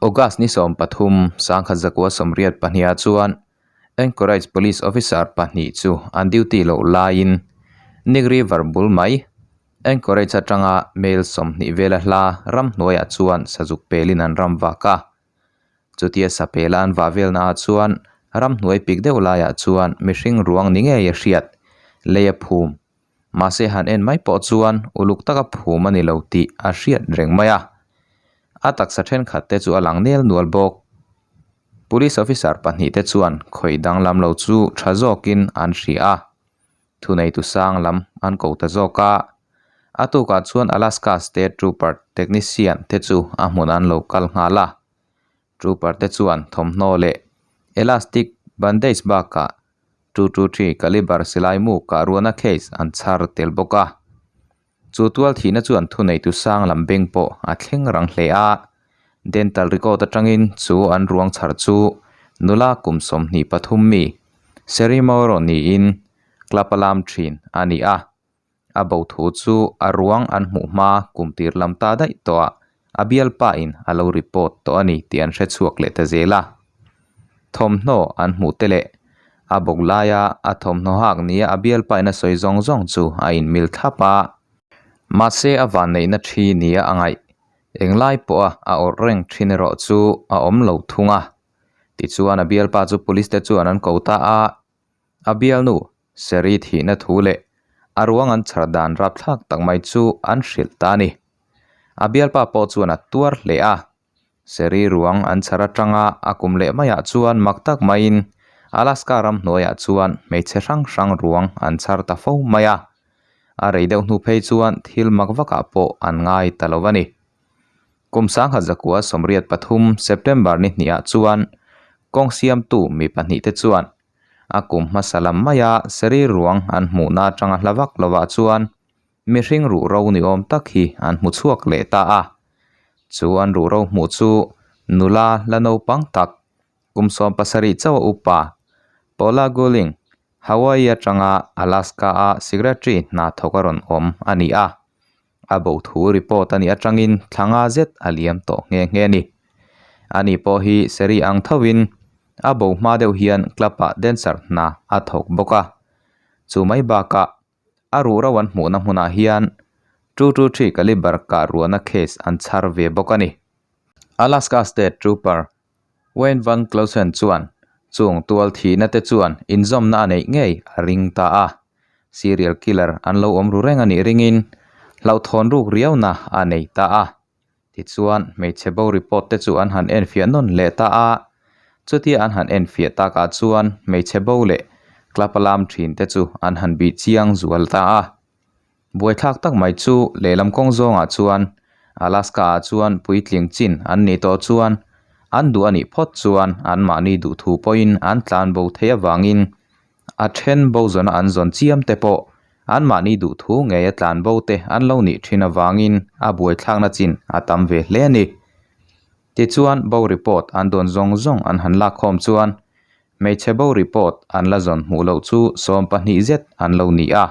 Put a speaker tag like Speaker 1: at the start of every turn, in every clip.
Speaker 1: August ni 13, 1982 ah chuan Anchorage Police Officer pahnih chu an duty loh laiin Nick River bul mai Anchorage atanga mel 20 vela hla ramhnuaiah chuan sazuk pelin an ram vak a. Chutia sa pela an vah velnaah chuan ramhnuai pik deuh laiah chuan mihring ruang ni ngei a hriat lei a phum. Mahse han en mai pawh chuan uluk taka phum a ni lo tih a hriat reng mai a. A taksa thenkhat te chu a lang nel nual bawk. Police officer pahnih te chuan khawih danglam lo chu tha zawkin an hria a. Thuneitu sang lam an ko ta zawk a. A tukah chuan Alaska State Trooper technician te chu a hmun an lo kal nghal a. Trooper te chuan thawmhnaw leh elastic bandage bakah 223 caliber silai mu kah ruahna case an chhar tel bawk a. Chu tual thihna chuan thuneitu sang lam beng pawh a thleng rang hle a. Dental record atangin chu an ruang chhar chu nula kum 23 mi Sherry Mauro niin club a lam thin a ni a. A bo thu chu a ruang an hmuh hma kum tir lam ta daih tawh a, a bialpa in a lo report tawh a ni tih an hre chhuak leh ta zel a. Thawmhnaw an hmuh te leh a bawk laia a thawmhnaw hak nia a bialpa in a sawi zawng zawng chu a inmil thlap a. Mahse a vanneihna thi nia a ngaih englai pawha a awrh reng thin erawh chu a awm lo thung a. Tichuan a bialpa chu police te chuan an ko ta a, a bialnu Seri thihna thu leh a ruang an chhar dan rapthlak tak mai chu an hrilh ta a ni. A bialpa pawh chuan a tuar hle a. Seri ruang an chhar atanga a kum leh maiah chuan mak tak maiin Alaska ramhnuaiah chuan hmeichhe hrang hrang ruang an chhar ta fo mai a. A rei deuh hnu phei chuan thil mak vakah pawh an ngai ta lo a ni. Kum 1983 September ni hniah chuan kawng siamtu mi pahnihte chuan A kum hmasa lam maia Seri ruang an hmuhna atanga hla vak lovah chuan mihring ruhro ni awm tak hi an hmu chhuak leh ta a. Chu an ruhro hmuh chu nula la naupang tak, kum 17 chauh a upa, Paula Guling, Hawaii atanga Alaska-a secretary hna thawk a rawn awm a ni a. A bo thu report a nih atangin thla nga zet a liam tawh nghe nghe a ni. Ani pawh hi Seri ang thovin a bo hma deuh hian club ah dancer hna a thawk bawk a. Chu mai bakah a ruhro an hmuhna hmunah hian 223 caliber kah ruahna case an chhar ve bawk a ni. Alaska State Trooper Wayne Van Clausen chuan chung tual thihna te chuan inzawmna a neih ngei a ring ta a. Serial killer an lo awm ru reng a nih ringin hlauhthawn ruk riauna a nei ta a. Tichuan hmeichhe bo report te chu an han enfiah nawn leh ta a. Chutia an han enfiah takah chuan hmeichhe bo leh club a lam thin te chu an han bih chiang zual ta a. Buaithlak tak mai chu lehlam kawng zawngah chuan Alaska-ah chuan puitling chin an nih tawh chuan an duh a nih phawt chuan anmahni duhthu pawhin an tlan bo theih avangin a then bo zawna an zawn chiam te pawh anmahni duhthu ngeia tlan bo te an lo nih thin avangin a buaithlakna chin a tam ve hle a ni. Tichuan bo report an dawn zawng zawng an han lakkhawm chuan hmeichhe bo report an la zawn hmuh loh chu 12 zet an lo ni a.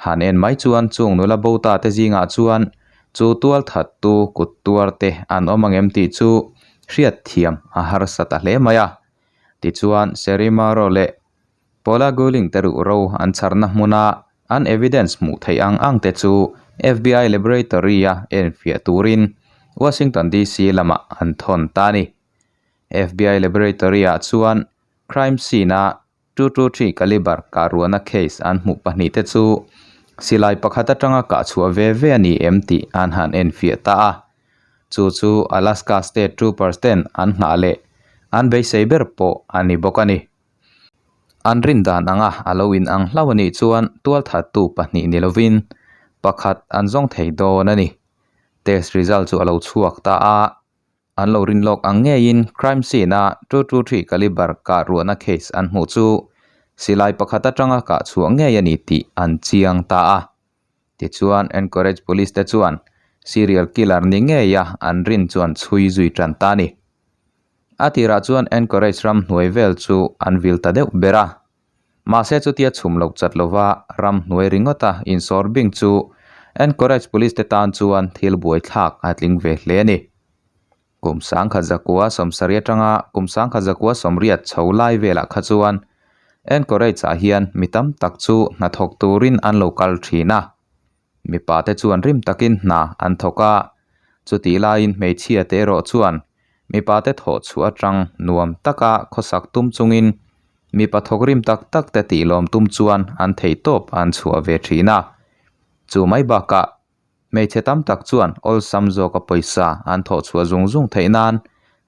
Speaker 1: Han en mai chuan chung nula bo ta te zingah chuan chu tual that tu kut tuar te an awm angem tih chu hriat thiam a harsa ta hle mai a. Tichuan Serimaro leh Paula Guling te ruh ro an chharna hmuna an evidence hmuh theih ang ang te chu FBI laboratory a enfiah turin Washington DC lamah an thawn ta a ni. FBI laboratory ah chuan crime scene a 223 caliber kah ruahna case an hmuh pahnih te chu silai pakhat atanga kah chhuah ve ve a ni em tih an han enfiah ta a. Chu chu Alaska State Troopers ten an nghah leh an beisei ber pawh a ni bawk a ni. An rin dan anga a lo inang hlauh a nih chuan tualthattu pahnih ni lovin pakhat an zawng thei dawn a ni. Test result chu a lo chhuak ta a. An lo rin lawk ang ngeiin crime scene a 223 caliber kah ruahna case an hmuh chu silai pakhat atanga kah chhuah ngei a ni tih an chiang ta a. Tichuan Anchorage Police te chuan serial killer ni ngeia an rin chuan chhui zui tan ta a ni. A tirah chuan Anchorage ram hnuai vel chu an vil ta deuh ber a. Mahse chutia chhum loh chat lova ram hnuai ringawta insawr bing chu Anchorage Police te tan chuan thil buaithlak a tling ve hle a ni. Kum 1970 atanga kum 1980 chho lai velah kha chuan Anchorage-ah hian mi tam tak chu hnathawk turin an lo kal thin a. Mipa te chuan rim takin hna an thawk a, chutih laiin hmeichhia te erawh chuan mipa te thawh chhuah atang nuam taka khawsak tum chungin mipa thawk rim tak tak te tihlawm tum chuan an theihtawp an chhuah ve thin a. Chu mai bakah Hmeichhe tam tak chuan awlsam zawka pawisa an thawh chhuah zung zung theih nan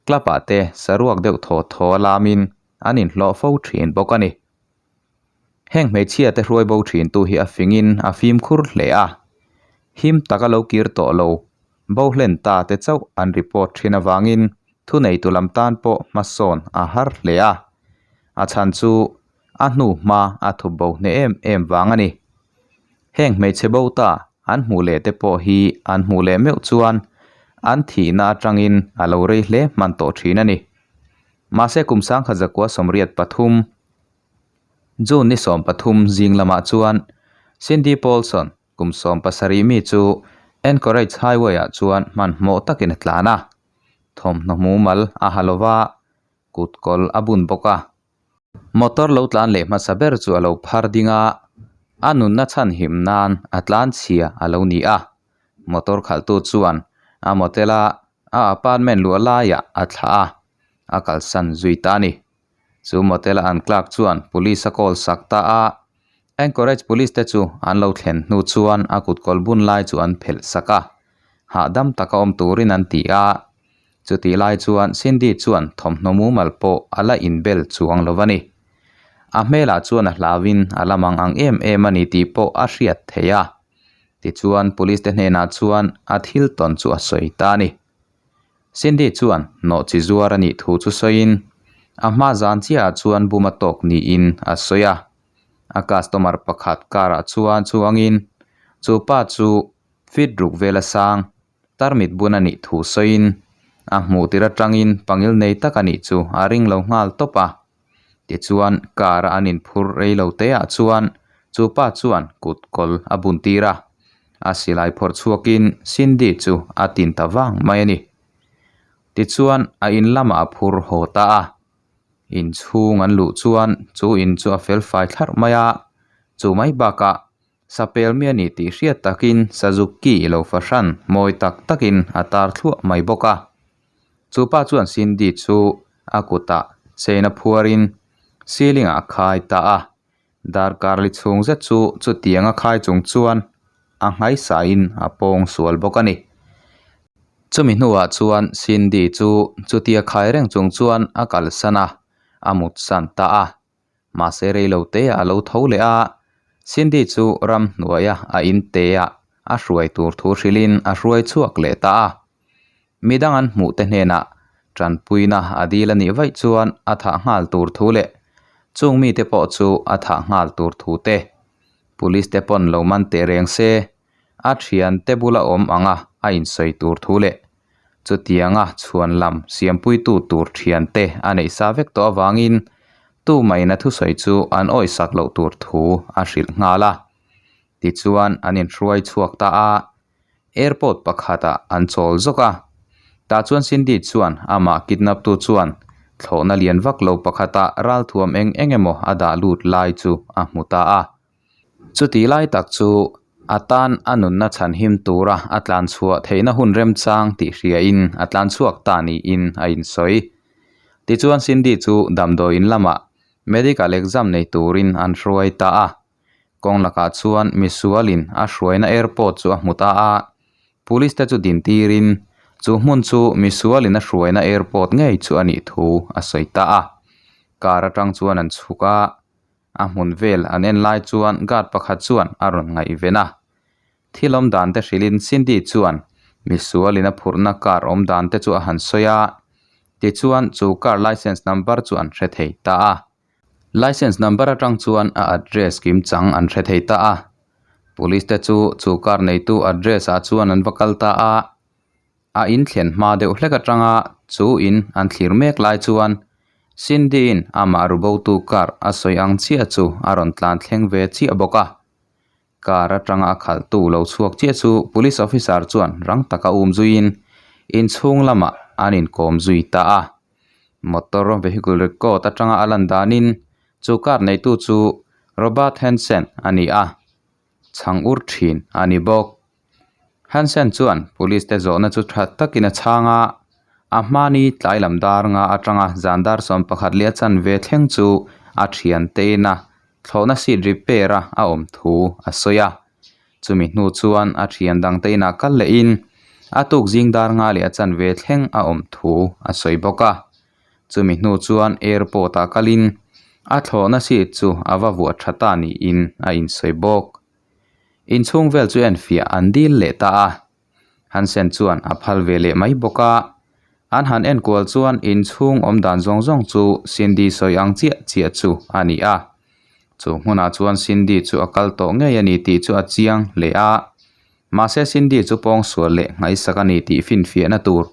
Speaker 1: club ah te saruak deuh thaw thaw a lamin an inhlawh fo thin bawk a ni. Heng hmeichhia te hruai bo thin tu hi a fingin a fimkhur hle a, him taka lo kir tawh lo bo hlen ta te chauh an report thin avangin thuneitu lam tan pawh hmasawn a har hle a, a chhan chu a hnu hma a thup bo hneh em em vang a ni. Heng hmeichhe bo ta an hmuh leh te pawh hi an hmuh leh meuh chuan an thihna atangin a lo rei hle hman tawh thin a ni. Mahse kum 1983 June ni 13 zing lamah chuan Cindy Paulson kum 17 mi chu Anchorage Highway ah chuan hmanhmawh takin a tlan a, thawmhnaw mumal a ha lova kutkawl a bun bawk a. Motor lo tlan leh hmasa ber chu a lo phar ding a, a nunna chhan him nan a tlan chhia a lo ni a. Motor khalhtu chuan a motel a a apartment luah laiah a thlah a, a kalsan zui ta a ni. Chu motel a an clerk chuan police a call sak ta a, Anchorage police te chu an lo thlen hnu chuan a kutkawl bun lai chu an phelh sak a, hahdam taka awm turin an ti a. Chutih lai chuan Cindy chuan thawmhnaw mumal pawh a la inbel chuang lo a ni. A hmelah chuan a hlauin a la mang ang em em a ni tih pawh a hriat theih a. Tichuan police te hnenah chuan a thil tawn chu a sawi ta a ni. Cindy chuan hnawh chi zuar a nih thu chu sawiin a hma zan chiahah chuan bum a tawk niin a sawi a. A customer pakhat car ah chuan chuangin chu pa chu feet ruk vel a sang Tarmit bun a nih thu sawiin a hmuh tir atangin pangil nei tak a nih chu a ring lo nghal tawp a. Tichuan car a an inphur rei lo te ah chuan chu pa chuan kut kawl a bun tir a, a silai phawrh chhuakin Cindy chu a tin ta vang mai a ni. Tichuan a in lamah a phur haw ta a, inchhung an luh chuan chu in chu a fel fai thlarh mai a, chu mai bakah Sapel mi a ni tih hriat takin Suzuki i lo fahran mawi tak takin a tar thluah mai bawk a. Chu pa chuan Cindy chu a kutah chain a phuarin ceiling ah a khai ta a. Darkar li chhung zet chu chutiang a khai chung chuan a nghaisaiin a pawng sual bawk a ni. Chumi hnuah chuan Cindy chu chutia khai reng chung chuan a kalsan a, a mutsan ta a. Mahse rei lo te a lo tho leh a, Cindy chu ramhnuaia a in te ah a hruai tur thu hrilhin a hruai chhuak leh ta a. Midang an hmuh te hnenah tanpuina a dil a nih vaih chuan a thah nghal tur thu leh chung mite pawh chu a thah nghal tur thu te Police te pawn lo man teh reng se a thiante bula awm anga a insawi tur thu leh Chutianga chhuan lam siampuitu tur thiante a neih sa vek tawh avangin tumahin a thusawi chu an awihsak loh tur thu a hrilh nghal a. Tichuan an inhruai chhuak ta a, airport pakhatah an chawl zawk a. Tah chuan Cindy chuan amah kidnap tu chuan thlawhna lian vak lo pakhatah ralthuam eng eng emaw a dah lut lai chu a hmu ta a. Chuti lai tak chu a tan a nunna chhanhim tura a tlan chhuah theihna hun remchang tih hriain a tlan chhuak ta niin a insawi. Tichuan Cindy chu damdawiin lamah medical exam nei turin an hruai ta a. Kawng lakah chuan misualin a hruaina airport chu a hmu ta a, police te chu din tirin chu hmun chu misualin a hruaina airport ngei chu a nih thu a sawi ta a. Car atang chuan an chhuk a. A hmun vel an en lai chuan guard pakhat chuan a rawn ngaihven a. Thil awm dan te hrilhin Cindy chuan misualin a phurhna car awm dan te chu a han sawi a, tichuan chu car licence number chu an hre thei ta a. Licence number atang chuan a address kim chang an hre thei ta a. Police te chu chu car neitu address ah chuan an va kal ta a. A in thlen hma deuh hlek atanga chu in an thlir mek lai chuan Cindy-in amah rubotu car a sawi ang chiah chu a rawn tlan thleng ve chiah bawk a. Car atanga a khalhtu lo chhuak chiah chu police officer chuan rang taka um zuiin inchhung lamah an inkawm zui ta a. Motor vehicle record atanga a lan danin chu car neitu chu Robert Hansen a ni a, chhang ur thin a ni bawk. Hansen chuan police te zawhna chu tha takin a chhang a, a hmani tlai lam dar nga atanga zan dar 11 leh a chanve thleng chu a thiante ina thlawhna seat repair a a awm thu a sawi a. Chumi hnu chuan a thian dangte inah kal lehin a tuk zing dar nga leh a chanve thleng a awm thu a sawi bawk a. Chumi hnu chuan airport ah kalin a thlawhna seat chu a va vuah tha ta niin a insawi bawk. Inchhung vel chu enfiah an dil leh ta a. Hansen chuan a phal ve leh mai bawk a. An han enkual chuan inchhung awm dan zawng zawng chu Cindy sawi ang chiah chiah chu a ni a. Chu hmunah chuan Cindy chu a kal tawh ngei a ni tih chu a chiang hle a. Mahse Cindy chu pawngsual leh ngaihsak a ni tih finfiahna tur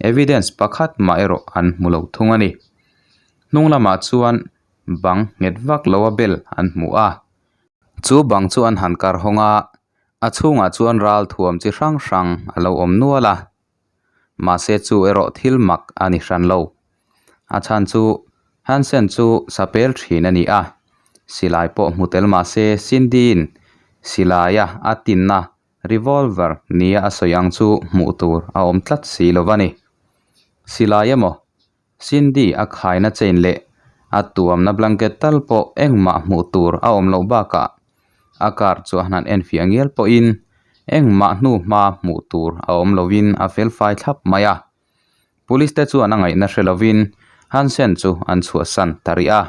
Speaker 1: evidence pakhat mah erawh an hmu lo thung a ni. Hnung lamah chuan bang nghet vak lo a bel an hmu a. Chu bang chu an han kar hawng a, a chhungah chuan ral thuam chi hrang hrang a lo awm nual a. Mahse chu erawh thil mak a ni hran lo. A chhan chu Hansen chu sapel thin a ni a, silai pawh hmu tel mahse Cindy-in silaia a tinna revolver nia a sawi ang chu hmuh tur a awm tlat si lo va ni. Silai emaw Cindy a khaina chain leh a tuamna blanket tal pawh engmah hmuh tur a awm loh bakah a car chu a han enfiah ngial pawhin engmah hnu hma hmuh tur a awm lovin a felfai thlap mai a. Police te chuan a ngaihna hre lovin Hansen chu an chhuahsan ta rih a.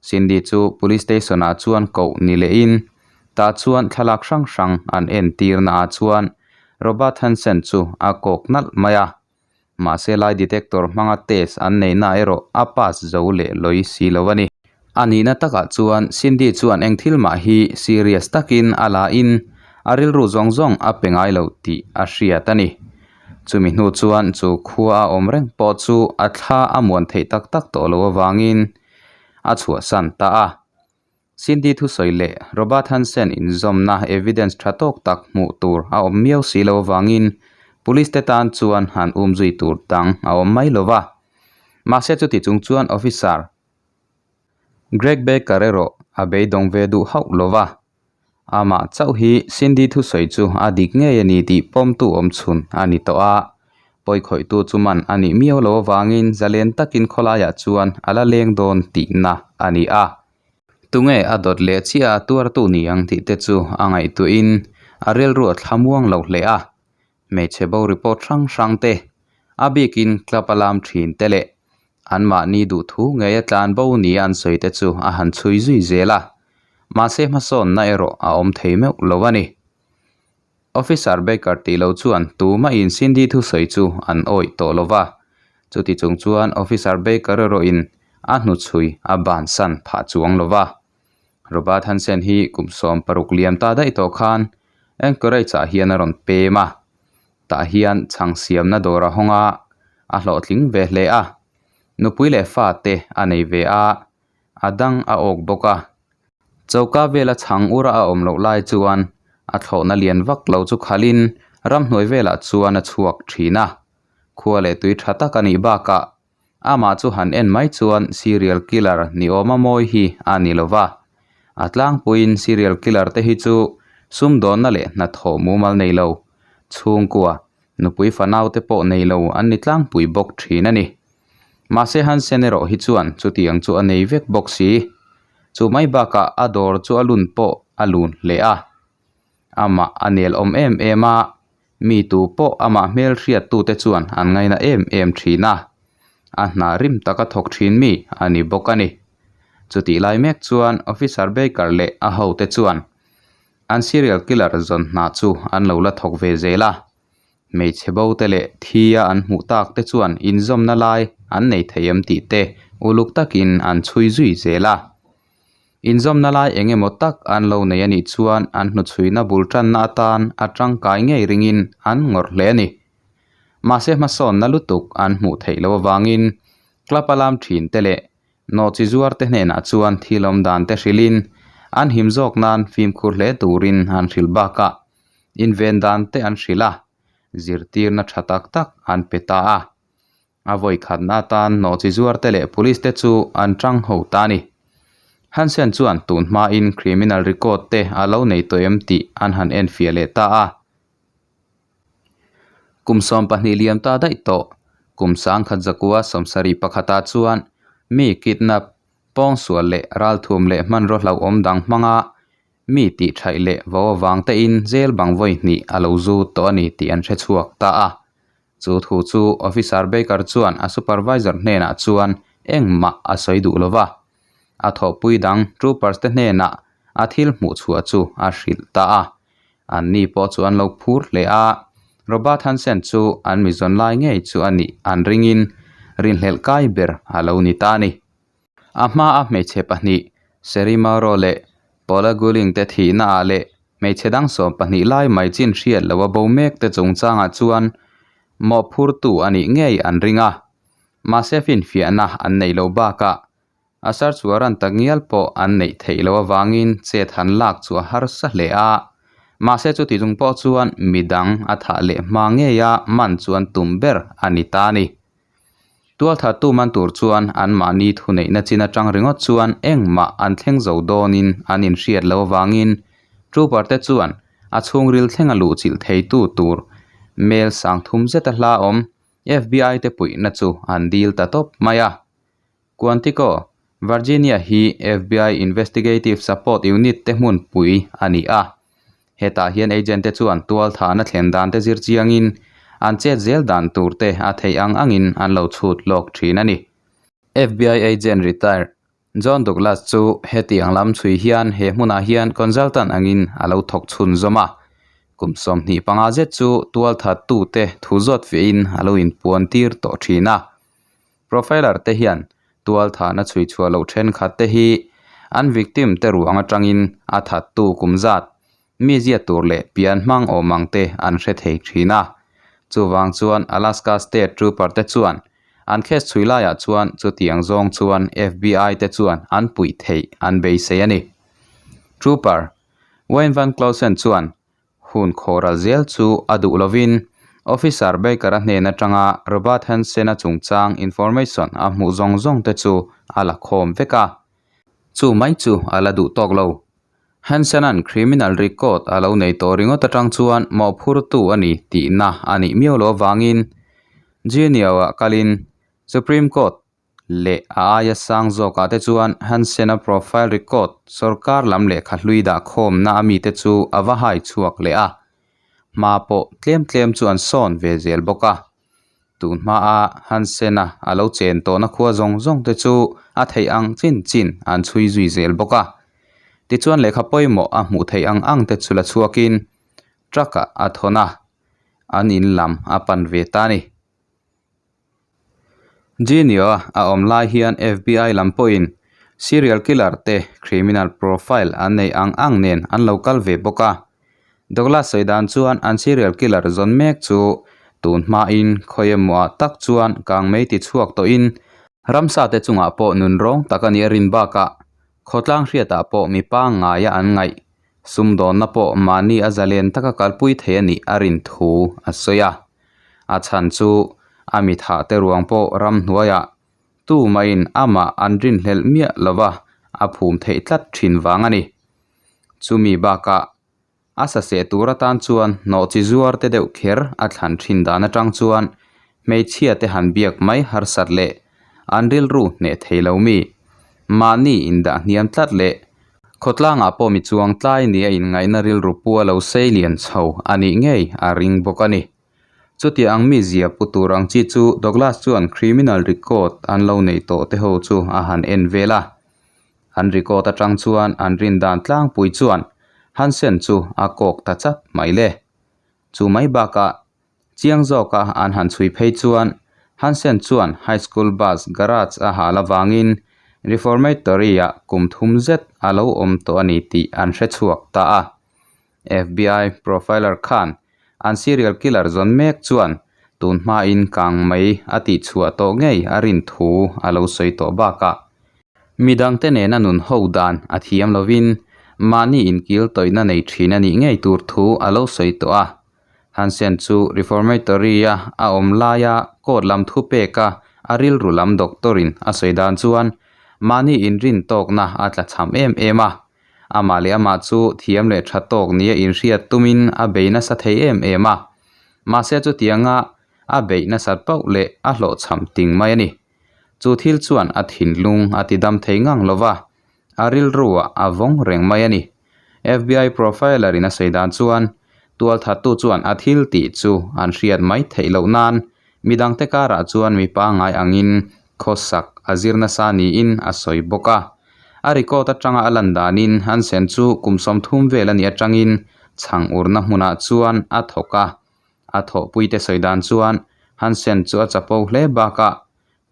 Speaker 1: Cindy chu police station ah chuan koh ni lehin tah chuan thlalak hrang hrang an entirna ah chuan Robert Hansen chu a kawk nalh mai a. Mahse lie detector hmanga test an neihna erawh a pass zo leh lawi si lo a ni. A nihna takah chuan Cindy chuan eng thil mah hi serious takin a la in a rilru zawng zawng a pe ngai lo tih a hriat a ni. Chumi hnu chuan chu khua a awm reng pawh chu a thla a muan theih tak tak tawh lo avangin a chhuahsan ta a. Cindy thusawi leh Robert Hansen inzawmna evidence tha tawk tak hmuh tur a awm miau si lo avangin police te tan chuan han umzui tur dang a awm mai lo va. Mahse chuti chung chuan officer Greg Baker erawh a beidawng ve duh hauh lo va. Amah chauh hi Cindy thusawi chu a dik ngei a ni tih pawmtu awm chhun a ni tawh a. Pawikhawihtu chu man a nih miau lo avangin zalen takin khawlaiah chuan a la leng dawn tihna a ni a. Tunge a dawt leh chiah a tuartu ni ang tih te chu a ngaihtuahin a rilru a thlamuang lo hle a. Hmeichhe bo report hrang hrang te, a bikin club a lam thin te leh anmahni duhthu ngei a tlan bo nia an sawi te chu a han chhui zui zel a. Mahse hmasawnna erawh a awm thei meuh lo a ni. Officer Baker tih lo chuan tumahin Cindy thusawi chu an awih tawh lo va. Chuti chung chuan Officer Baker erawhin a hnuchhui a bansan phah chuang lo va. Robert Hansen hi kum 16 liam ta daih tawh khan Anchorage-ah hian a rawn pem a. Tah hian chhang siamna dawr a hawng a, a hlawhtling ve hle a. Nupui leh fate a nei ve a, a dang a awk bawk a. Choka vela chhang ura a awm loh lai chuan a thlawhna lian vak lo chu khalhin ramhnuai velah chuan a chhuak thin a. Khua leh tui tha tak a nih bakah amah chu han en mai chuan serial killer ni awma mawi hi a ni lo va. A tlangpuiin serial killer te hi chu sumdawnna leh hnathawh mumal nei lo, chhungkua, nupui fanau te pawh nei lo an ni tlangpui bawk thin a ni. Mahse Hansen erawh hi chuan chutiang chu a nei vek bawk si. Chu mai bakah a dawr chu a lun pawh a lun hle a. Amah a nel awm em em a, mi tu pawh amah hmel hriattute chuan an ngaina em em thin a. A hna rim taka thawk thin mi a ni bawk a ni. Chutih lai mek chuan Officer Baker leh a hote chuan an serial killer zawn hna chu an lo la thawk ve zel a. Hmeichhe bo te leh thi a an hmuh tak te chuan inzawmna lai an nei thei em tih te uluk takin an chhui zui zel a. Inzawmna lai eng emaw tak an lo nei a nih chuan an hnuchhuina bul tanna atan a tangkai ngei ringin an ngawrh hle a ni. Mahse hmasawnna lutuk an hmuh theih loh avangin club a lam thin te leh nawhchi zuar te hnenah chuan thil awm dan te hrilhin an him zawk nan fimkhur hle turin an hrilh bakah inven dan te an hrilh a, zirtirna tha tak tak an pe ta a. A vawi khatna atan nawhchi zuarte leh police te chu an tang ho ta a ni. Hansen chuan tun hmain criminal record te a lo nei tawh em tih an han enfiah leh ta a. Kum 12 liam ta daih tawh, kum 10,000 sawmsarih pakhatah chuan mi kidnap, pawngsual leh ralthum leh hmanraw hlauhawm dang hmanga mi tih thaih leh vo avang tein jail bang vawi hnih a lo zut tawh a ni tih an hre chhuak ta a. Chu thu chu Officer Baker chuan a supervisor hnenah chuan engmah a sawi duh lo va. A thawhpui dang troopers te hnenah a thil hmuh chhuah chu a hrilh ta a. Anni pawh chu an lo phur hle a, Robert Hansen chu an mi zawn lai ngei chu a nih an ringin rinhlelh kai ber a lo ni ta a ni. A hmaa hmeichhe pahnih, Sherry Mauro leh Paula Guling te thihna ah leh hmeichhe dang 12 lai mai chin hriat loh a bo mek te chungchangah chuan mawhphurtu a nih ngei an ring a. Mahse finfiahna an neih loh bakah a search warrant tak ngial pawh an neih theih loh avangin chet han lak chu a harsa hle a. Mahse chuti chung pawh chuan midang a thah leh hma ngeia man chu an tum ber a ni ta a ni. Tualthattu man tur chuan anmahni thuneihna chin atang ringawt chuan engmah an thleng zo dawnin an inhriat lo avangin Trooper te chuan a chhungril thlenga luhchilh theitu tur mel sang thum zeta hla awm FBI te puihna chu an dil ta tawp mai a. Quantico, Virginia hi FBI Investigative Support Unit te hmunpui a ni a. Hetah hian agent te chuan tualthahna thlen dan te zir chiangin an chet zel dan tur te a theih ang angin an lo chhut lawk thin a ni. FBI agent retired John Douglas chu hetiang lam chhui hian he hmunah hian consultant angin a lo thawk chhun zawm a. Kum 25 zet chu tualthattu te thu zawt fiahin a lo inpuan tir tawh thin a. Profiler te hian tualthahna chhui chhuah loh thenkhat te hi an victim te ruang atangin a thattu kum zat, mi ziat tur leh pian hmang awm ang te an hre thei thin a. Chuvang chuan Alaska State Trooper te chuan an case chhui laiah chuan chutiang zawng chuan FBI te chuan an puih theih an beisei a ni. Trooper Wayne Van Clausen chuan Hun khawhral zel chu a duh lovin Officer Baker-a hnen atanga Robert Hansen-a chungchang information a hmuh zawng zawng te chu a la khawm vek a. Chu mai chu a la duh tawk lo. Hansen-a'n criminal record a lo nei tawh ringawt atang chuan mawhphurtu a ni tihna a nih miau loh avangin Geneva-ah kalin Supreme Court leh a aia sang zawkah te chuan Hansen-a profile record sorkar lam lehkha hlui dah khawmna a mite chu a va hai chhuak leh a, hma pawh tlem tlem chu an sawn ve zel bawk a. Tun hmaa Hansen-a a lo chen tawhna khua zawng zawng te chu a theih ang chin chin an chhui zui zel bawk a. Tichuan lehkha pawimawh a hmuh theih ang ang te chu la chhuakin truck-ah a thawn a, an in lam a pan ve ta a ni. Genio-a a awm lai hian FBI lam pawhin serial killer te criminal profile an neih ang ang nen an lo kal ve bawk a. Douglas sawi dan chuan an serial killer zawn mek chu tun hmain khawi emaw ah tak chuan kangmei ti chhuak tawhin ramsa te chungah pawh nunrawng tak a nih a rin bakah khawtlang hriatah pawh mi pangngaia an ngaih sumdawnna pawh mahni a zalen taka kalpui thei a nih a rin thu a sawi a. A chhan chu a mi thah te ruang pawh ramhnuaiah tu maiin amah an rinhlelh miah lova a phum theih tlat thin vang a ni. Chumi bakah a saseh tur atan chuan hnawh chi zuar te deuh kher a thlan thin dan atang chuan hmeichhia te han biak mai harsat leh an rilru hneh thei lo mi mahni indah hniam tlat leh khawtlangah pawh mi chuang tlai nia inngaihna rilru pu a lo sei lian chho a nih ngei a ring bawk a ni. Chuti ang mi zia pu tur ang chi chu Douglas chuan criminal record an lo neih tawh te ho chu a han en vel a. An record atang chuan an rin dan tlangpui chuan Hansen chu a kawk ta chat mai le. Chu mai bakah Chiang zawka an han chhui phei chuan Hansen chuan High School bus garage a hal avangin Reformatory-ah kum thum zet a lo awm tawh a ni tih an hre chhuak ta a. FBI profiler khan an serial killer zawn mek chuan tun hmain kang mai a tihchhuah tawh ngei a rin thu a lo sawi tawh bakah midangte nena nun ho dan a thiam lovin mahni inkil tawihna nei thin a nih ngei tur thu a lo sawi tawh a. Hansen chu Reformatory-a a awm laia court lam thupeka a rilru lam doctor-in a sawi dan chuan mahni inrin tawkna a tlachham em em a. Amah leh amah chu thiam leh tha tawk nia inhriat tumin a bei nasa thei em em a. Mahse chutianga a beih nasat pauh leh a hlawhchham ting mai a ni. Chu thil chuan a thinlung a tidam thei ngang lo va, a rilruah a vawng reng mai a ni. FBI profiler in a sawi dan chuan tualthattu chuan a thil tih chu an hriat mai theih loh nan midangte karah chuan mi pangngai angin khawsak a zir nasa niin a sawi bawk a. A record atanga a lan danin Hansen chu kum 30 vel a nih atangin chhang urna hmunah chuan a thawk a. A thawhpuite sawi dan chuan Hansen chu a chapo hle bakah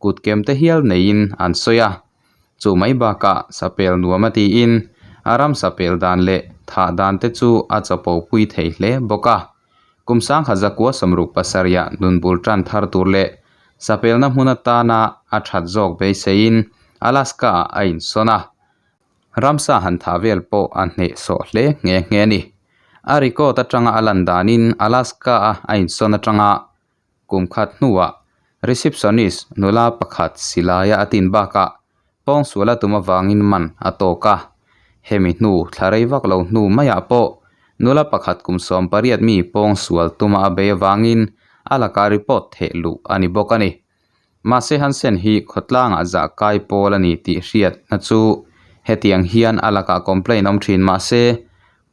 Speaker 1: kut kem te hial neiin an sawi a. Chu mai bakah sapel nuam a tiin a ram sapel dan leh thah dan te chu a chapo pui thei hle bawk a. Kum 1967 ah nun bul tan thar tur leh sapelna hmun atana a that zawk beiseiin Alaska ah a insawn a. Ramsa han thah vel pawh a hnehsawh hle nghe nghe a ni. A record atanga a lan danin Alaska a a insawn atanga Kum khat hnuah receptionist nula pakhat silaia a tin bakah pawngsual a tum avangin man a tawk a. Hemi hnu thla rei vak lo hnu maiah pawh nula pakhat kum 18 mi pawngsual tuma a bei avangin a lakah report theh luh a ni bawk a ni. Mahse Hansen hi khawtlangah zah kai pawl a ni tih hriatna chu hetiang hian a lakah complaint awm thin mahse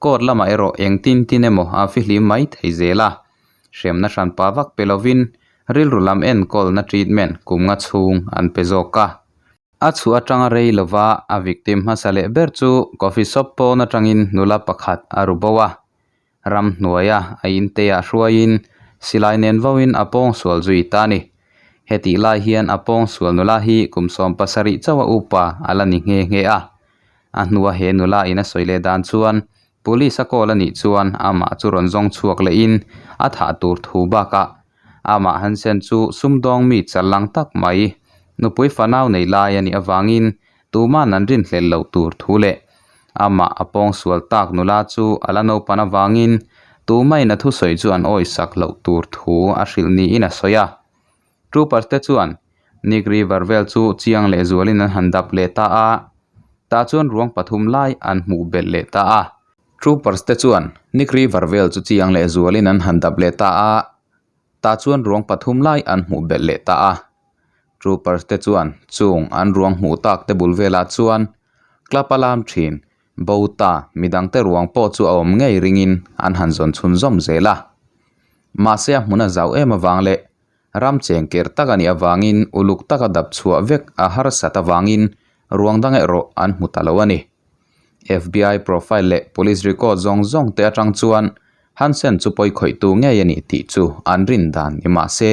Speaker 1: court lamah erawh engtin tin emaw a fihlim mai thei zel a. Hremna hranpa vak pe lovin rilru lam enkawlna treatment kum nga chhung an pe zawk a. A chhuah atanga rei lova a victim hmasa leh ber chu coffee shop pawn atangin nula pakhat a ru bo a. Ramhnuaia a inteah hruaiin silai nen vauin a pawngsual zui ta a ni. Hetih lai hian a pawngsual nula hi kum 17 chauha upa a la ni nghe nghe a. A hnua he nula in a sawi leh dan chuan Police a call a nih chuan amah chu rawn zawng chhuak lehin a thah tur thu bakah amah Hansen chu sumdawng mi challang tak mai nupui fanau nei lai a nih avangin tuman an rinhlelh loh tur thu leh amah a pawngsual tak nula chu a la naupan avangin tumain a thusawi chu an awisak loh tur thu a hrilh niin a sawi a. Troopers te chuan Nick River vel chu chiang leh zualin an han dap leh ta a, tah chuan ruang pathum lai an hmuh belh leh ta a. Troopers te chuan Nick River vel chu chiang leh zualin an han dap leh ta a, tah chuan ruang pathum lai an hmuh belh leh ta a. Troopers te chuan chung an ruang hmuh tak te bul velah chuan club a lam thin bo ta midangte ruang pawh chu a awm ngei ringin an han zawn chhunzawm zel a. Mahse a hmun a zau em avang leh ram cheng ker tak a nih avangin uluk taka dap chhuah vek a harsat avangin ruang dang erawh an hmu ta lo a ni. FBI profile leh police record zawng zawng te atang chuan Hansen chu pawi khawihtu ngei a ni tih chu an rin dan ni mah se,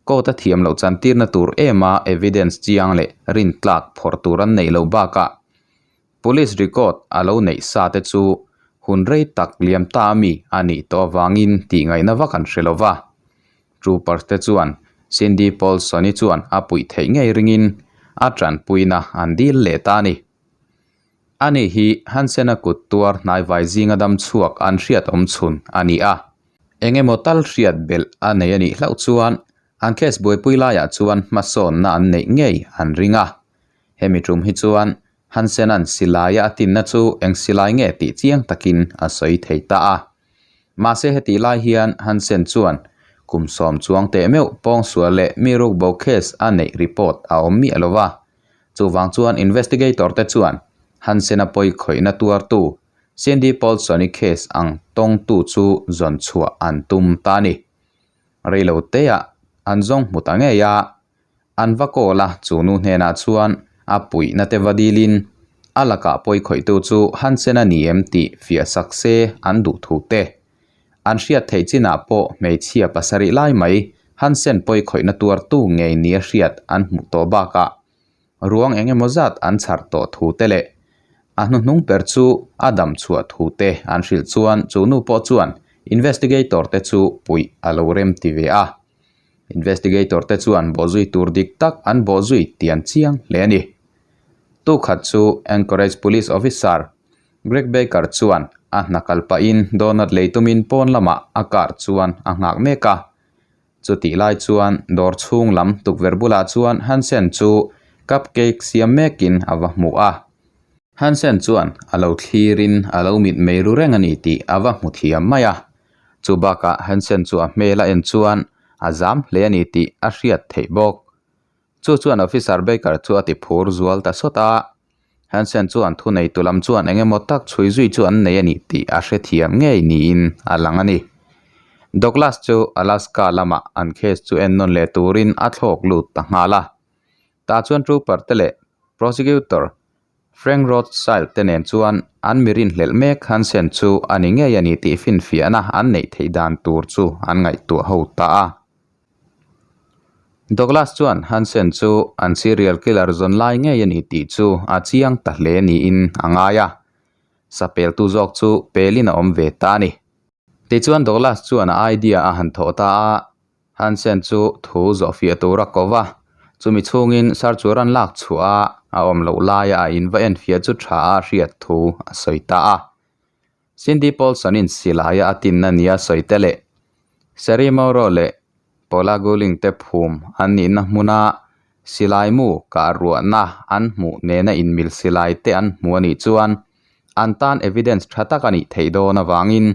Speaker 1: court a thiam loh chantirna tur ema evidence chiang leh rintlak phawrh tur an neih loh bakah Police record a lo neih sa te chu hun rei tak liam ta ami a nih tawh avangin tih ngaihna vak an hre lo va. Troopers te chuan Cindy Paulson-i chuan a puih theih ngei ringin a tanpuina an dil leh ta a ni. Ani hi Hansen-a kut tuar hnaivai zinga dam chhuak an hriat awm chhun a ni a. Eng emaw tal hriat belh a nei a nih hlauh chuan an case buaipui laiah chuan hmasawnna an neih ngei an ring a. Hemi tum hi chuan Hansen-a'n silaia a tinna chu eng silai nge tih chiang takin a sawi thei ta a. Mahse hetih lai hian Hansen chuan kum sawm chuang teh meuh pawngsual leh mi rukbo case a neih report a awm miah lo va. Chuvang chuan investigator te chuan Hansen-a pawi khawihna tuartu Cindy Paulson-i case ang tawngtu chu zawn chhuah an tum ta a ni. Reiloteah an zawng hmu ta ngei a. An va call a, chu nu hnenah chuan a puihna te va dilin a lakah pawi khawihtu chu Hansen a ni em tih fiah sak se an duh thu te. An hriat theih chinah pawh hmeichhia pasarih lai mai Hansen pawi khawihna tuartu ngei nia hriat an hmuh tawh bakah ruang eng emaw zat an chhar tawh thu te leh a hnuhnung ber chu a dam chhuah thu te an hrilh chuan chu nu pawh chuan investigator te chu puih a lo rem ti ve a. Investigator te chuan bawhzui tur dik tak an bawhzui tih an chiang hle a ni. Tukhat chu Anchorage Police Officer Greg Baker chuan A hna kal pahin donut lei tumin pawn lamah a car chuan a nghak mek a. Chutih lai chuan dawr chhung lam tukverh bulah chuan Hansen chu cupcake siam mekin a va hmu a. Hansen chuan a lo thlirin a lo mitmei ru reng a ni tih a va hmu thiam mai a. Chu bakah Hansen chu a hmel a en chuan a zam hle a ni tih a hriat theih bawk. Chu chuan Officer Baker chu a ti phur zual ta sawt a. Hansen chuan thuneitu lam chuan eng emaw tak chhui zui chu an nei a ni tih a hrethiam ngei niin a lang a ni. Douglas chu Alaska lamah an case chu en nawn leh turin a thlawk lut ta nghal a. Tah chuan trooper te leh prosecutor Frank Rothschild te nen chuan an mi rinhlelh mek Hansen chu a ni ngei a ni tih finfiahna an neih theih dan tur chu an ngaihtuah ho ta a. Douglas chuan Hansen chu an serial killer zawn lai ngei a ni tih chu a chiang ta hle niin a ngai a, sapeltu zawk chu pelin a awm ve ta a ni. Tichuan Douglas chuan a idea a han thawh ta a, Hansen chu thu zawhfiah tur a ko va, chumi chhungin search warrant lak chhuah a a awm loh laia a in va enfiah chu tha a hriat thu a sawi ta a. Cindy Paulson-in silaia a tinna nia sawi te leh Sherry Mauro leh Paula Guling te phum an nihna hmuna silai mu kah ruahna an hmuh nena inmil silai te an hmu a nih chuan an tan evidence tha tak a nih theih dawn avangin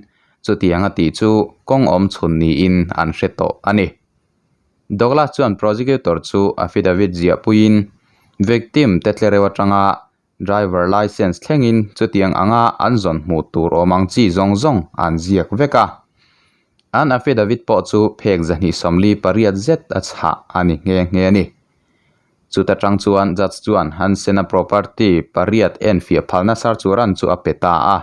Speaker 1: chutiang a tih chu kawng awm chhun niin an hre tawh a ni. Douglas chuan prosecutor chu affidavit ziahpuiin victim te tlereuh atanga Driver licence thlengin chutiang anga an zawn hmuh tur awm ang chi zawng zawng an ziak vek a. An affidavit pawh chu phek 248 zet a chhah a ni nghe nghe a ni. Chuta tang chuan judge chuan Hansen-a property pariat enfiah phalna search warrant chu a pe ta a.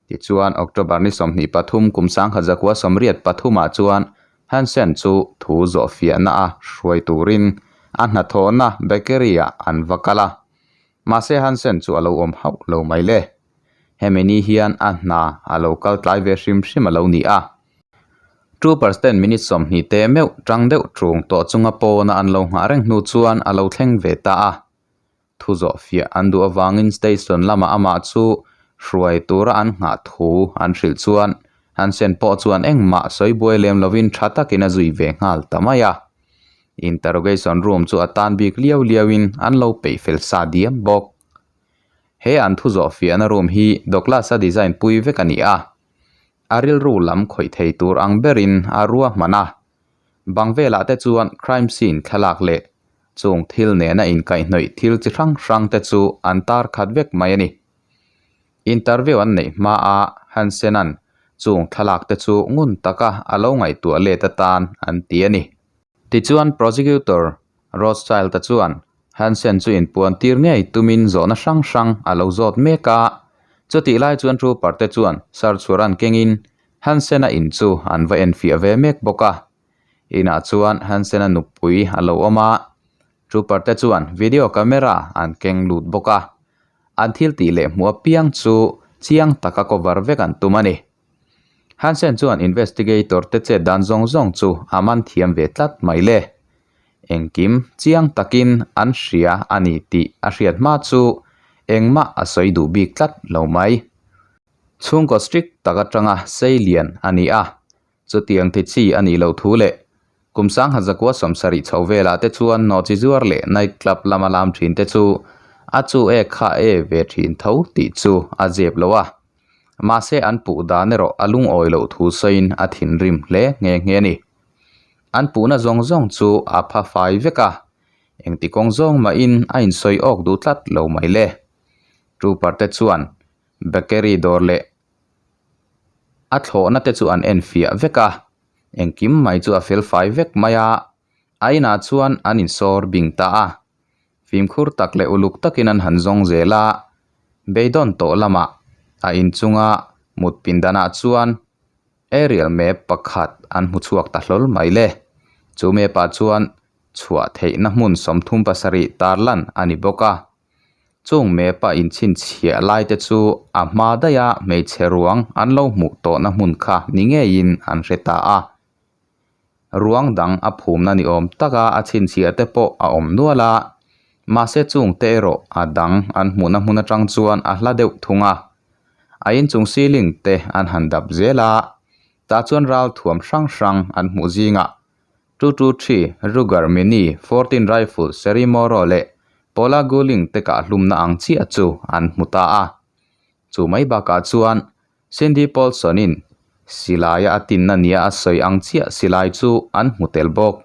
Speaker 1: Tichuan, October ni 23 kum 1983 ah chuan Hansen chu thu zawhfiahna a hruai turin a hnathawhna bakery-ah an va kal a. Mahse Hansen chu a lo awm hauh lo mai le. Hemi ni hian a hna a lo kal tlai ve hrim hrim a lo ni a. Troopers ten minute 20 te meuh tang deuh ṭung tawh chunga pawna an lo nghah reng hnu chuan a lo thleng ve ta a. Thu zawh fiah an duh avangin station lamah amah chu hruai tura an nghah thu an hrilh chuan Hansen pawh chuan engmah sawi buai lem lovin tha takin a zui ve nghal ta mai a. Interrogation room chu a tan bik liau liauin an lo peih fel sa diam bawk. He an thu zawh fiahna room hi Douglas-a design pui vek a ni a, a rilru lam khawih thei tur ang berin a ruahman a. Bang velah te chuan crime scene thlalak leh chung thil nena inkaihhnawih thil chi hrang hrang te chu an tar khat vek mai a ni. Interview an neih hmaa Hansen-a'n chung thlalak te chu ngun taka a lo ngaihtuah let atan an ti a ni. Tichuan Prosecutor Rothschild-a chuan Hansen chu inpuan tir ngei tumin zawhna hrang hrang a lo zawt mek a, chutih lai chuan trooper te chuan search warrant kengin Hansen-a in chu an va enfiah ve mek bawk a. Inah chuan Hansen-a nupui a lo awm a, trooper te chuan video camera an keng lut bawk a. An thil tih leh hmuh apiang chu chiang taka cover vek an tum a ni. Hansen chuan investigator te chet dan zawng zawng chu a man thiam ve tlat mai le. Engkim chiang takin an hria a ni tih a hriat hma chu engmah a sawi duh bik tlat lo mai. Chhungkaw strict tak atanga sei lian a ni a, chutiang ti chi a nih loh thu leh kum 1970 chho velah te chuan nawhchi zuar leh night club lama lam thin te chu a chu e kha e ve thin tho tih chu a zep lo a. Mahse an puh dan erawh a lungawi loh thu sawiin a thinrim hle nghe nghe a ni. An puhna zawng zawng chu a pha fai vek a, engti kawng zawng mahin a insawi awk duh tlat lo mai le. Trooper te chuan Bakery dawr leh a thlawhna te chu an en fiah vek a, engkim mai chu a fel fai vek mai a, a inah chuan an insawr bing ta a, fimkhur tak leh uluk takin an han zawng zel a, beidawn tawh lamah a inchunga mut pindanah chuan aerial map pakhat an hmu chhuak ta hlawl mai le, chu map ah chuan chhuah theihna hmun 37 tarlan a ni bawk a. Chung map-a inchhinchhiah lai te chu a hma daiha hmeichhe ruang an lo hmuh tawhna hmun kha ni ngeiin an hre ta a. Ruang dang a phumna ni awm taka a chhinchhiah te pawh a awm nual a, mahse chung te erawh a dang an hmuhna hmun atang chuan a hla deuh thung a. A inchung ceiling te an han dap zel a, tah chuan ral thuam hrang hrang an hmuh zingah 223 Ruger Mini 14 Rifle Seri Moro leh Paula Guling te kahhlumna ang chiah chu an hmu ta a. Chu mai bakah chuan Cindy Paulson-in silaia a tinna nia a sawi ang chiah silai chu an hmu tel bawk.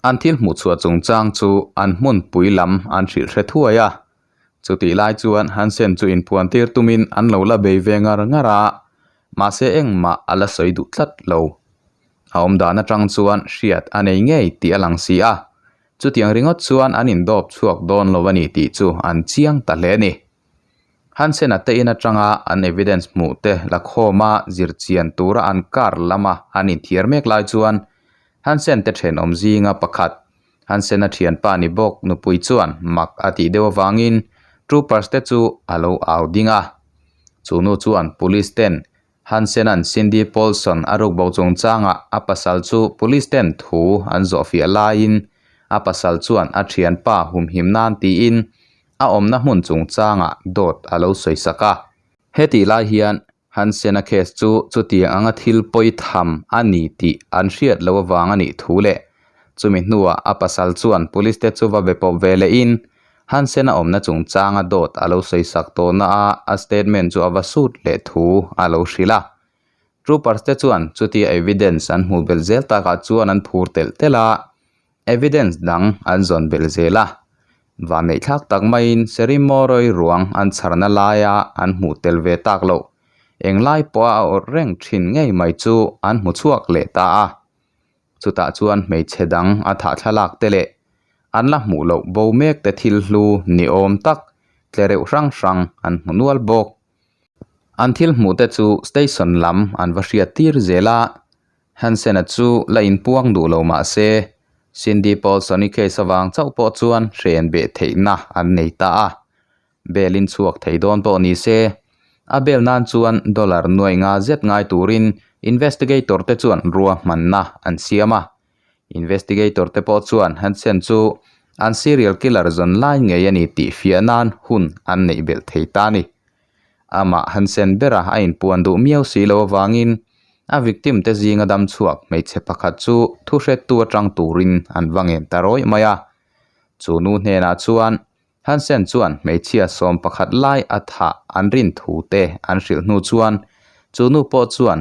Speaker 1: An thil hmuh chhuah chungchang chu an hmunpui lam an hrilh hre thuai a. Chutih lai chuan Hansen chu inpuan tir tumin an lo la bei ve ngar ngar a, mahse engmah a la sawi duh tlat lo. A awmdan atang chuan hriat a nei ngei tih a lang si a, chutiang ringawt chuan an indawp chhuak dawn lo a ni tih chu an chiang ta hle a ni. Hansen-a te in atanga an evidence hmuh te la khawma zirchian tura an car lama an inthiar mek lai chuan Hansen te thenawm zinga pakhat, Hansen-a thianpa ni bawk nupui chuan mak a tih deuh avangin troopers te chu a lo au ding a. Chu nu chuan police ten Hansen-a'n Cindy Paulson a rukbo chungchangah a pasal chu police ten thu an zawhfiah laiin a pasal chuan a thianpa humhim nan tiin a awmna hmun chungchangah dawt a lo sawi sak a. Hetih lai hian Hansen-a case chu chutiang anga thil pawi tham a ni tih an hriat loh avang a nih thu leh chumi hnuah a pasal chuan police te chu va be pawp ve lehin Hansen-a awmna chungchanga dawt a lo sawi sak tawhna a a statement chu a va sut leh thu a lo hrilh a. Troopers te chuan chutia evidence an hmuh belh zel takah chuan an phur telh telh a. Evidence dang an zawn belh zel a, vanneihthlak tak maiin Seri Moroi ruang an chharna laia an hmuh tel ve tak loh, englai pawha a awrh reng thin ngei mai chu an hmu chhuak leh ta a. Chutah chuan hmeichhe dang a thah thlalak te leh an la hmuh loh bo mek te thil hlu ni awm tak tle reuh hrang hrang an hmu nual bawk. An thil hmuh te chu station lam an va hriat tir zel a. Hansen-a chu la inpuang duh lo mah se, Cindy Paulson-i case avang chauh pawh chuan hren beh theihna an nei ta a. Bail in chhuak thei dawn pawh ni se, a bail nan chuan dollar nuai nga zet ngai turin investigator te chuan ruahmanna an siam a. Investigator te pawh chuan Hansen chu an serial killer zawn lai ngei a ni tih fiah nan hun an neih belh thei ta a ni. Amah Hansen bera a inpuan duh miau si lo avangin a victim te zinga dam chhuak hmeichhe pakhat chu thu hrettu atang turin an va ngen ta rawih mai a. Chu nu hnenah chuan Hansen chuan hmeichhia sawm pakhat lai a thah an rin thu te an hrilh hnu chuan chu nu pawh chuan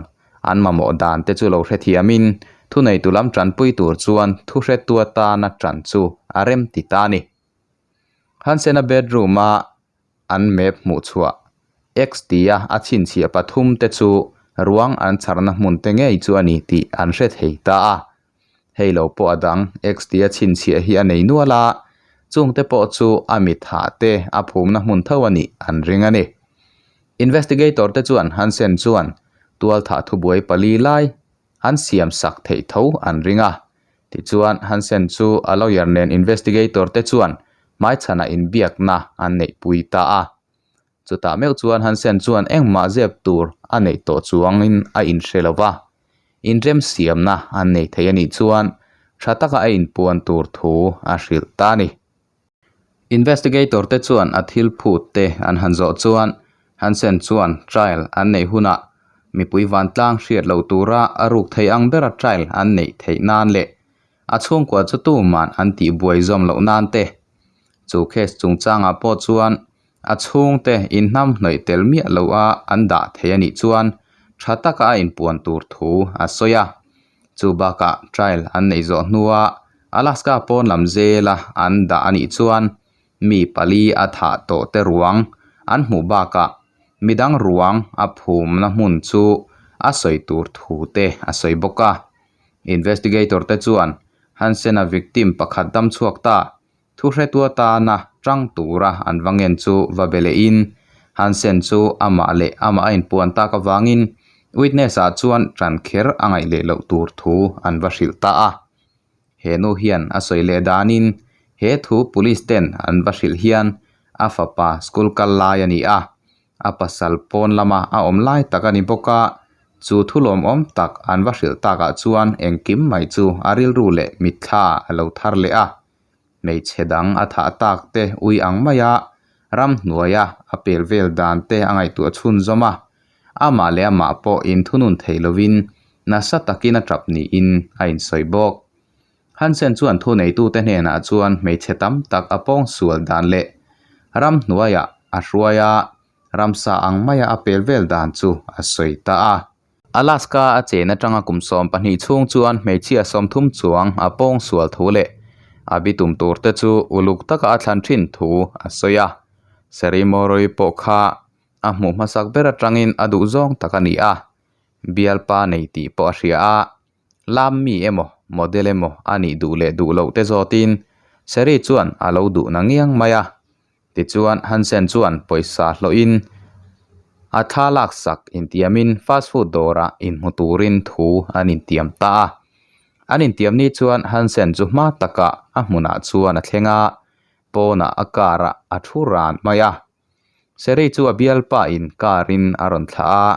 Speaker 1: an mamawh dan te chu lo hrethiamin thuneitu lam tanpui tur chuan thu hrettu atana tan chu a rem ti ta a ni. Hansen-a bedroom-a an map hmuh chhuah X tia a chhinchhiah pathum te chu ruang an chharna hmun te ngei chu a ni tih an hre thei ta a. Hei lo pawh a dang X tia chhinchhiah hi a nei nual a, chung te pawh chu a mit hah te a phumna hmun tho a nih an ring a ni. Investigator te chuan Hansen chuan tualthah thubuai pali lai an siam sak theih tho an ring a. Tichuan, Hansen chu a lawyer nen investigator te chuan hmaichhanah inbiakna an neihpui ta a. Chutah meuh chuan Hansen chuan engmah zep tur a neih tawh chuangin a inhre lo va, inremsiamna an nei thei a nih chuan tha taka a inpuan tur thu a hrilh ta a ni. Investigator te chuan a thil phut te an han zawh chuan Hansen chuan trial an neih hunah mipui vantlang hriat loh tura a ruk thei ang bera trial an neih theih nan leh a chhungkua chu tuman an tihbuai zawm loh nan te chu case chungchangah pawh chuan a chhungte inhnamhnawih tel miah loh a an dah thei a nih chuan tha taka a inpuan tur thu a sawi a. Chu bakah trial an neih zawh hnua Alaska pawn lam zela an dah a nih chuan mi pali a thah tawh te ruang an hmuh bakah midang ruang a phumna hmun chu a sawi tur thu te a sawi bawk a. Investigator te chuan Hansen-a victim pakhat dam chhuak ta Thuhretu atana tang tura an va ngen chu va be lehin Hansen chu amah leh amah a inpuan tak avangin witness-ah chuan tan kher a ngaih leh loh tur thu an va hrilh ta a. He nu hian a sawi leh danin he thu police ten an va hrilh hian a fapa school kal lai a ni a, a pasal pawn lama a awm lai tak a ni bawk a, chu thu lawmawm tak an va hrilh takah chuan engkim mai chu a rilru leh mitthla a lo thar leh a. Hmeichhe dang a thah tak te ui ang mai a, Ramhnuaia a pel vel dan te a ngaihtuah chhunzawm a, amah leh amah pawh inthunun thei lovin nasa takin a tap niin a insawi bawk. Hansen chuan thuneitute hnenah chuan hmeichhe tam tak a pawngsual dan leh ramhnuaiah a hruai a, ramsa ang maia a pel vel dan chu a sawi ta a. Alaska a chen atanga kum 12 chhung chuan hmeichhia 30 chuang a pawngsual thu leh a bitum tur te chu uluk taka a thlan thin thu a sawi a. Seri Moroi pawh kha a hmuh hmasak ber atangin a duhzawng tak a ni a, bialpa nei tih pawh a hria a. Lam mi emaw, model emaw a nih duh leh duh loh te zawtin Seri chuan a lo duh na ngiang mai a. Tichuan Hansen chuan pawisa hlawhin a thla laksak intiamin fast food dawrah inhmu turin thu an intiam ta a. An intiam ni chuan Hansen chu hma takah a hmunah chuan a thleng a, pawnah a car ah a thu ran mai a. Seri chu a bialpa in car in a rawn thlah a,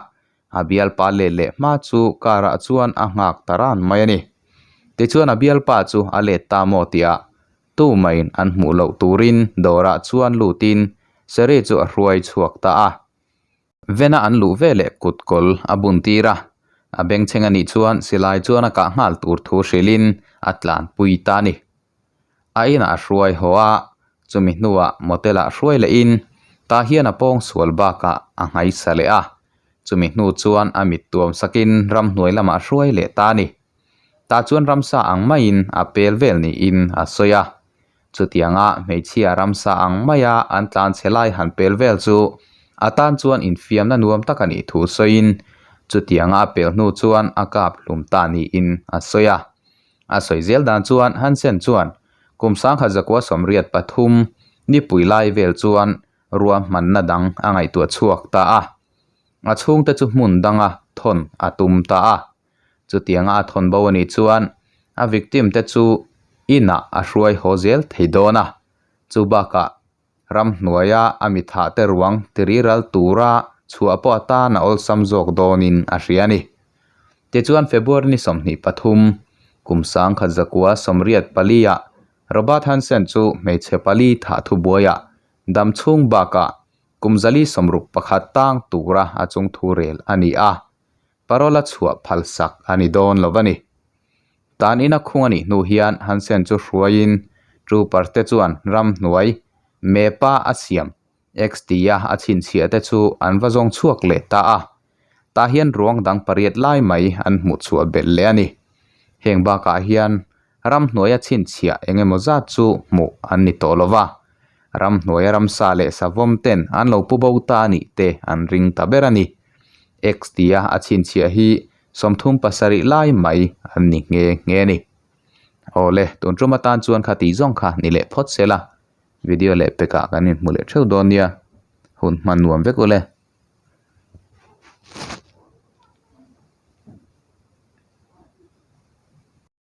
Speaker 1: a bialpa let leh hma chu car ah chuan a nghak ta ran mai a ni. Tichuan a bialpa chu a let ta maw tih ah Tumain an hmuh loh turin dawrah chuan lutin Seri chu a hruai chhuak ta a. Vena an luh veleh kut kawl a bun tir a, a bengchheng a nih chuan silai chuan a kah nghal tur thu hrilhin a tlanpui ta a ni. A inah a hruai haw a, chumi hnuah motel ah hruai lehin tah hian a pawng sual bakah a nghaisa leh a, chumi hnu chuan a mit tuam sakin ramhnuai lamah a hruai leh ta a ni. Tah chuan ramsa ang maiin a pel vel niin a sawi a. Chutianga hmeichhia ramsa ang maia an tlan chhe lai han pel vel chu a tan chuan infiamna nuam tak a nih thu sawiin chutianga a pel hnu chuan a kap hlum ta niin a sawi a. A sawi zel dan chuan Hansen chuan kum 1983 nipui lai vel chuan ruahmanna dang a ngaihtuah chhuak ta a. A chhungte chu hmun danga thawn a tum ta a. Chutianga a thawn bo a nih chuan a victim te chu inah a hruai haw zel thei dawn a, chu bakah ramhnuaia a mithah te ruang tiriral tura chhuah pawh atan a awlsam zawk dawnin a hria a ni. Tichuan February ni 23, kum 1984 ah Robert Hansen chu hmeichhe pali thah thubuaiah damchhung bakah kum 461 tang tura a chungthu rel a ni a. Parole a chhuah phal sak a ni dawn lo a ni. Tan ina khung a nih hnu hian Hansen chu hruaiin trooper te chuan ramhnuai map-a a siam XT-a a chhinchhiah te chu an va zawng chhuak leh ta a. Tah hian ruang dang pariat lai mai an hmuh chhuah belh leh a ni. Heng bakah hian ramhnuaia chhinchhiah eng emaw zat chu hmuh an ni tawh lo va. Ramhnuaia ramsa leh savawm ten an lo pu bo ta a nih te an ring ta ber a ni. X tia a chhinchhiah hi 37 lai mai an ni nghe nghe a ni. Awle, tun tum atan chuan kha tih zawng kha ni leh phawt se la, video leh pekah kan inhmu leh theuh dawn nia. Hun hman nuam vek ule.